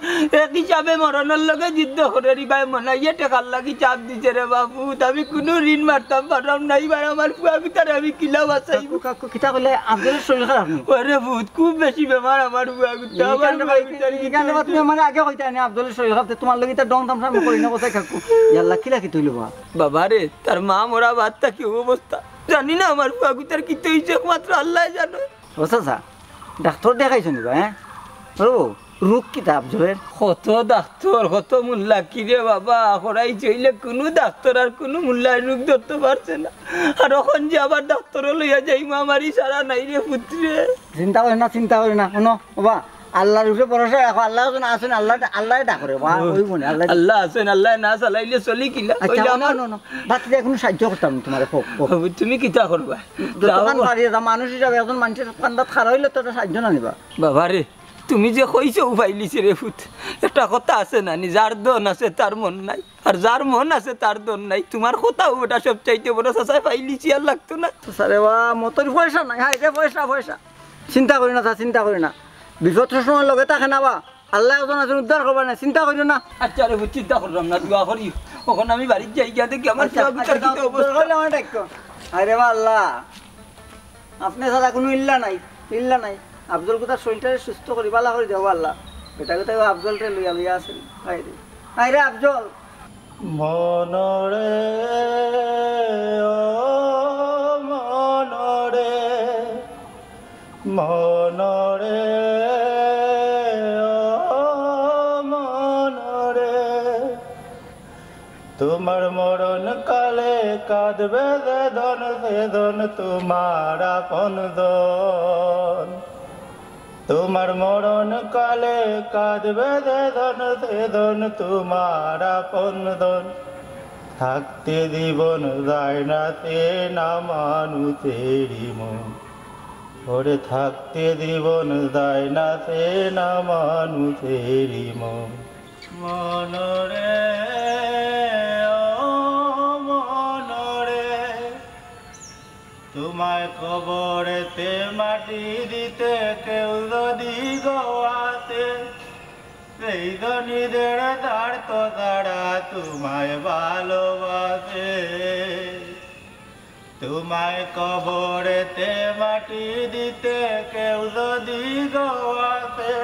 এক হিসাবে মরণর লগে যুদ্ধ করের, ইবায় মনাইয়ে টেকার লাগি চাপ দিছে রে বাফু। আমি কুনু ঋণ মারতাম পাররাম না, ইবার আমার ফুয়া কিতারে আমি কিলা বাঁচাইমু? কাকু, কাকু, কিতা কইলে আফজলর শরীর খারাপ নি? ওরে ফুত, খুব বেশি বেমার আমার ফুয়া কিতা, আমার ফুয়া কিতার কিতা অইছে? তুমি আমারে আগে কইতায় নি আফজলর শরীর খারাপ, তুমার লগে ইতা ঢং তামশা আমি করি না, কোথায় কাকু? ইয়াল্লা, কিলা কিতা অইলো বা? বাবা রে, তার মা মরা বাদ থাকি অবস্থা। জানি না আমার ফুয়া গুতার কিতা অইছে, একমাত্র আল্লায় জানো। ও চাচা, ডাক্তর দেখাইছো নি বা, হ্যাঁ? ও, রোগ কিতা আফজলের? কত ডাক্তর, কত মুল্লা, কি রে বাবা, করাই চইলে কুনু ডাক্তর আর কুনু মুল্লায় রোগ ধরতো পারছে না। আর অখন যে আবার ডাক্তরো লইয়া যাইমু, আমার ইশারা নাই রে পুত্রে। চিন্তা করিও না, চিন্তা করিও না, হুনো, বাবা, আল্লার উপরে ভরসা রাখো, আল্লা যখন আছইন, আল্লায় ডাকরে, বা, অইবো নে, আল্লায় আল্লা আছইন, আল্লায় না চালাইলে চলি কিলা? আচ্ছা, অইলে আমার হুনো, হুনো, বাদ দিয়া কুনু সাহায্য করতাম না তুমারে, কও, কও। তুমি কিতা করবা? যতখান পারি, মানুষ হিসাবে একজন মানষর কান্দাত খাড়া অইলে তো একটা সাহায্য না নিবা। বাবা রে, তুমি যে কইছো উপায় লিছি রে পুত, একটা কথা আছে না নি, যার ধন আছে তার মন নাই, আর যার মন আছে তার ধন নাই। তুমার কথাও বেটা সবচাইতে বড় চাচায় পাইলিছি, আর লাগতো না। চাচা রে বা, মতর পয়সা নাই, হায় রে পয়সা, পয়সা। চিন্তা করিও না, চাচা, চিন্তা করিও না। বিপদর সময় লগে থাকে না বা, আল্লায় একজন আছইন উদ্ধার করবা নে, চিন্তা করিও না। আচ্ছা রে, চিন্তা করলাম না, দোয়া করি। অখন আমি বাড়িত যাই গিয়া দেখি আমার আচ্ছা, পুয়া গুতার আচ্ছা, কিতা অবস্থা। দরকার অইলে আমারে ডাকো। আরে বা আল্লাহ, আপনে ছাড়া কুনু ইল্লা নাই, ইল্লা নাই। আফজল গুতার শরীলটারে সুস্থ করি, ভালা করি দেও আল্লাহ। বেটা গুতায় আফজলরে লইয়া লইয়া আছে। হায় রে, হায় রে আফজল। মনরে, ও মনরে, মনরে, ও মনরে, তোমার মরণ কালে কাঁদবে যে জন, সে জন তোমার আপন জন। তোমার মরণ কালে কাঁদবে যে জন, সে জন তোমার আপন জন। থাকতে জীবন যায় না, সে না মানুষেরই মন। ওরে থাকতে জীবন যায় না, সে না মানুষেরই মন। মনরে, ও মনরে, তোমায় কবরেতে মাটি দিতে কেউ যদি গো আসে, সেই জনই দেড় দাঁড় তো দাঁড়া তোমায় ভালোবাসে। তোমায় কবরেতে মাটি দিতে কেউ যদি গো আসে।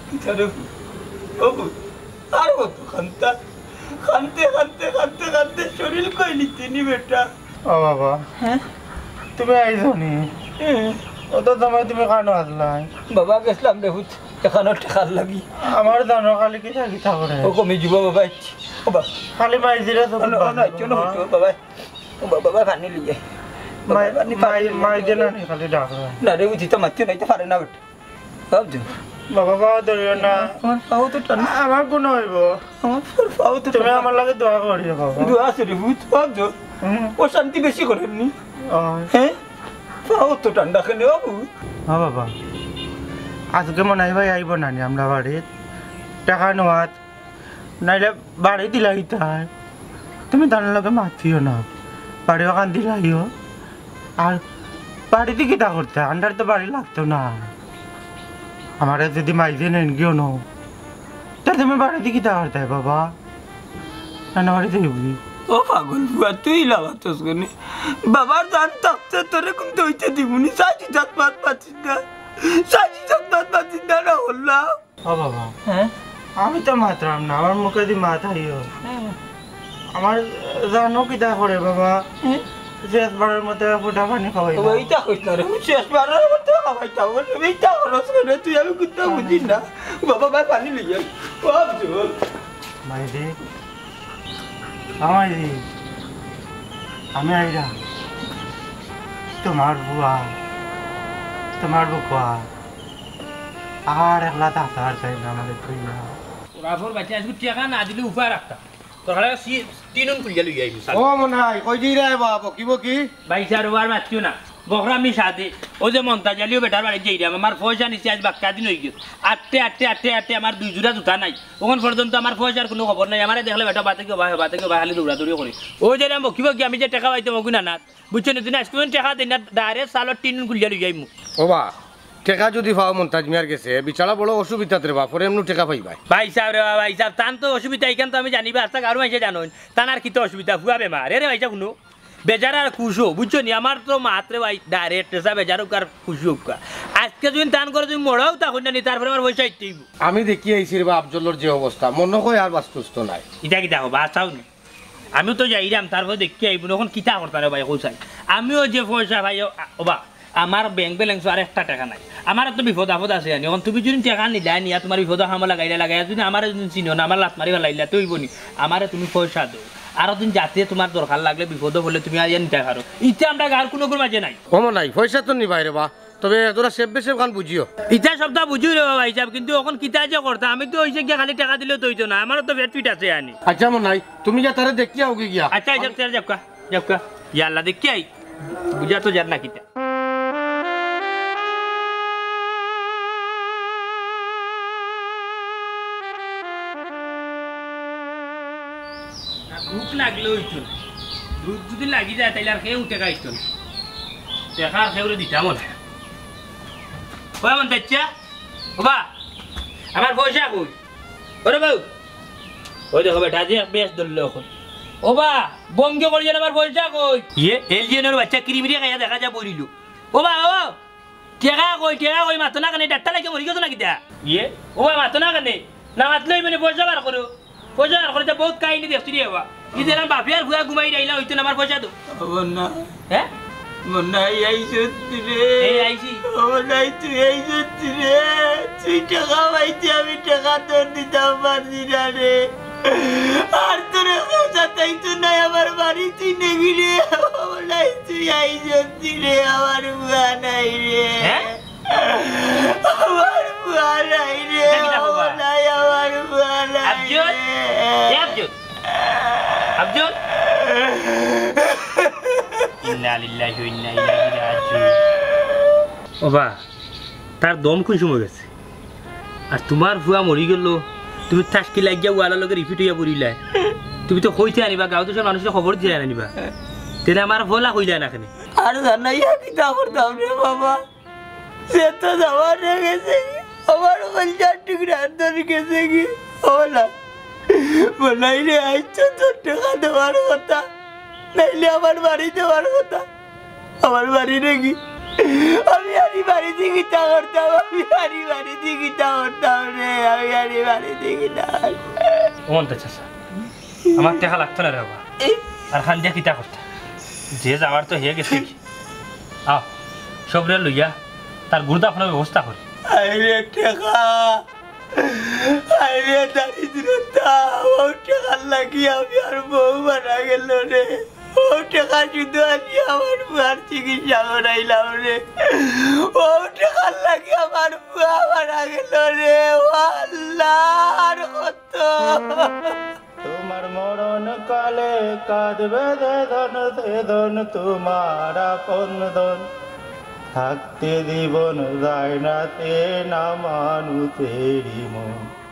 কিতা রে, ও, আর কত কান্তা? কানতে, কানতে, কানতে, কানতে শরীল কই নিতে নি বেটা? ও বাবা, হ্যাঁ? তুমি আইছো নি? হুম। অত সময় তুমি কানো আছলায়? বাবা, গেছলাম রে পুত, এখানো টেকার লাগি। আমার জানো খালি কিতা কিতা করে। ও কমি যিবো বাবা, ইচ্ছি। ও বাবা। খালি মাই দিলে তো অনো, অনো, বাবা। ইচ্ছি, অনো, বাবা। ও বাবা, বাবা, পানি লিয়ে। বাবা, মাই, পানি, পানি মাই, লিয়ে। মাই দিলে নি খালি ডাক। না রে, উঠি তো মাতিও নাই, তো পারে না বেটা। বাবজু, বাবা, বাবা, ধরিও না। আমার পাও তো টান। আমার গুণ হইব। আমার পাও তো তুমি টান। আমার লাগে দোয়া করিও, বাবা। দোয়া আছে রে, ভূত পাপ জোর। হুম। অশান্তি বেশি করেননি। অয়। হ্যাঁ? পাও তো ঠান্ডা কেনে, বাবু? হ্যাঁ, বাবা। আজকে মনে হয় ভাই আইব না নি আমরা বাড়িত। টাকা নেওয়াত। নাইলে বাড়ি দিলাইতায়। তুমি তার লগে মাতিও না। বাড়ি ওখান দিলাইও। আর বাড়িতে কিতা করতে? আন্ডার তো বাড়ি লাগতো না। আমারে যদি মাইজে নেন গিও না। তা তুমি বাড়িতে কিতা করতে, বাবা? না, না, বাড়িতে যাইবি। ও পাগল বুয়া, তুই লাগাতস কেনে? বাবার জান থাকতে তোরে কোন দইতে দিমুনি? সাজি জাত মাত পাচ্ছিস না। সাজি জাত মাত পাচ্ছিস না, না হল্লা। ও বাবা। হ্যাঁ? আমি তো মাতরাম না, আমার মুখে দি মাত আইও। হ্যাঁ। আমার জানো কিতা করে, বাবা? হ্যাঁ। শেষবারের মতো ফুটা পানি খাওয়াই ও, দাও। এইটা কইস না রে, শেষবারের মতো খাওয়াই দাও। এইটা খরচ করে তুই, আমি কিতা বুঝি না। বাবা, ভাই, পানি লই আয়। ও, আব্দুল। মাইদি, ও মাইদি, আমি আইরা। তোমার বুয়া, তোমার বুকুয়া। আর একলা থাকতে পারতাম না, আমারে তুই না। ওরা ফোর বাচ্চা আজকে টেকা না দিলে উপায় রাখতাম। তোর খালা সি-, টিনুন খুলিয়া লই আইবি, সালা। ও মনাই, কই দি রে বাবা, বকি বকি? ভাই স্যার, ও আর মাতিও না। বকরা আমি সাদে, ও যে মন্তাজ আলী ও বেটার বাড়ি যাইরাম, আমার পয়সা নিছে আজ বাক্কা দিন হই গেল। আটতে, আটতে, আটতে, আটতে আমার দুই জোড়া জুতা নাই। অখন পর্যন্ত আমার পয়সার কোনো খবর নাই। আমারে দেখলে বেটা বাতে কেউ ভাই, বাতে কেউ ভাই, খালি দৌড়াদৌড়ি করে। ও যে রাম বকি বকি, আমি যে টেকা পাইতে বকি না, না। বুঝছো নি? তুই না আজকে টেকা দেই না, direct সালর টিনুন খুলিয়া লই যাইমু। ও বা, টেকা যদি পাও মন্তাজ মিয়ার গেছে, বিচারা বড় অসুবিধাত রে বা, পরে এমনু টেকা পাইবায়। ভাই সাহেব রে বা, ভাই সাহেব, তান তো অসুবিধা, ইখান তো আমি জানি বা, আস্তা গাঁওর মাইনষে জানইন, তান আর কিতা অসুবিধা, ফুয়া বেমার। এরে ভাই সাহেব, হুনো, বেজার আর খুশ হো, বুঝছো নি? আমার তো মাত রে ভাই, direct এসা বেজার হোক আর খুশি হোক। আজকে যদি তান করে তুমি মরাও তা কইনা নি, তারপরে আমার পয়সা দিতে অইবো। আমি দেখি আইছি রে বা আফজলর যে অবস্থা, মনে হয় আর বাস্তুস্থ নাই। ইটা কিতা কও বা, আসাও নি। আমিও তো যাইরাম, তারপরে দেখি আইবো, অখন কিতা করতা রে ভাই, কও চাই। আমিও যে পয়সা ভাই, ও, ও বা, আমার bank balance আর একটা টেকা নাই। আমার তো বিপদ আপদ আছে আনি। অখন তুমি যদি টেকা নিলা নিয়া তোমার বিপদ হামো লাগাইলা লাগাইয়া যদি আমারে যদি চিনো না, আমার লাত মারি ফালাইলা, তো অইবো নি? আমারে তুমি পয়সা দেও। আর তুমি যাতে তোমার দরকার লাগলে বিপদ বলে তুমি আইয়া নিতা পারো। ইতে আমরা গাঁওর কোনো গরু মাঝে নাই। কমো নাই, পয়সা তো নিবাই রে বা। তবে তোরা সেব বেসেব খান বুঝিও। ইতা সবটা বুঝিও রে বাবা হিসাব, কিন্তু অখন কিতা যে করতা, আমি তো অইছে গিয়া খালি টেকা দিলেও তো অইতো না, আমারও তো পেট পিট আছে আনি। আচ্ছা মনাই, তুমি গিয়া তারে দেখিয়া আও গিয়া। আচ্ছা, আচ্ছা, আচ্ছা, যাউক্কা, যাউক্কা। ইয়া আল্লাহ, দেখিয়া আই। বুঝা তো যার না কিতা। ভুক লাগলে অইতো না। ভুক যদি লাগি যায়, তাইলে আর কেউ টেকা আইতো না। টেকা আর কেউরে দিতামও না। ও এমন দেখছে? ও বা, আমার পয়সা কই? ওরে বউ, ওই দেখো বেটা, যে বেশ ধরলো অখন। ও বা, বঙ্গে করি যেন আমার পয়সা কই? ইয়ে, এলিয়েনর বাচ্চা কিরিমিরি খাইয়া দেখা যা বলিল। ও বা, ও, টেকা কই, টেকা কই, মাতো না কেনে? ডাক্তার লাগে মরি গেছো না কিতা? ইয়ে, ও বা, মাতো না কেনে? না মাতলেই মানে পয়সা বার করো। পয়সা বার করো, ইতা বহুত কাহিনী দেখছি রে বাবা। ই যে আমার বাপে আর ফুয়া ঘুমাই রইলা, অইতো না আমার পয়সা তো। ও না। হ্যাঁ? মনাই আইছস রে। এই আইছি। ও মনাই তুই আইছস রে। তুই টেকা পাইতে আমি টেকা তোর দিতাম পারছি না রে। আর তোরে পয়সা তাই তো নাই আমার বাড়ি তুই নেবি রে। ও মনাই তুই আইছস রে, আমার ফুয়া নাই রে। হ্যাঁ? আমার ফুয়া নাই রে। এটা কিতা ও বাবা? মনাই আমার ফুয়া নাই আব্দুল? রে। এ আব্দুল? আব্দুল? ইন্না লিল্লাহি ওয়া ইন্না ইলাইহি রাজিউন। ও বা, তার দম কোন সময় গেছে? আর তোমার ফুয়া মরি গেল, তুমি তাসকি লাগিয়া ওয়ালার লগে repeat অইয়া পড়িলায়। তুমি তো কইতে আনিবা, গাঁও দেশর মানুষরে খবর দিয়া আনিবা। তেনে আমার ফলা কইলা না কেনে? আর জানাইয়া কিতা করতাম রে বাবা? সে তো যাওয়ার হয়ে গেছে কি? আমার কলজার টুকরা ধরে গেছে কি? ও না, মনাই রে, আইজ তো তোর টেকা দেওয়ার কথা, নাইলে আমার বাড়ি দেওয়ার কথা। আমার বাড়ি নাকি? আমি আরি বাড়ি দি কিতা করতাম, আমি আরি বাড়ি দি কিতা করতাম রে, আমি আরি বাড়ি দি কিতা করতাম? অমন তো চাচা, আমার টেকা লাগতো না রে বাবা। আর খান দিয়া কিতা করতা? যে যাওয়ার তো হয়ে গেছে কি? আও, সবরে লইয়া তার গুরুদাফনের ব্যবস্থা করি। আইরে টেকা, আইরে দারিদ্রতা, ও টেকার লাগি আমি আর বউ মারা গেল রে। ও টেকা শুধু আনি আমার ফুয়ার চিকিৎসা করাইলাম রে। ও টেকার লাগি আমার ফুয়া আমার গেল রে, ও আল্লাহ, আর কত? তোমার মরণ কালে কাঁদবে যেজন, সেজন তোমার আপনজন। থাকতে জীবন যায় না, চেনে না মানুষেরই মন।